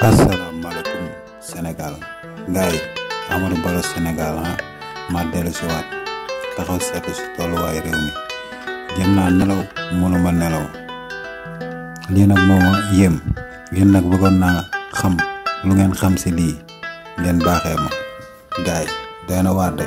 Assalamualaikum Senegal gars yi Amadou Baro Senegal ma dellu si waat taxaw seetu si tolluwaay réew mi jëm naa nelaw mënuma nelaw lii nag mooma yéem yéen nag bëggoon naa xam lu ngeen xam si lii ngeen baaxee ma gars yi doy na waar de.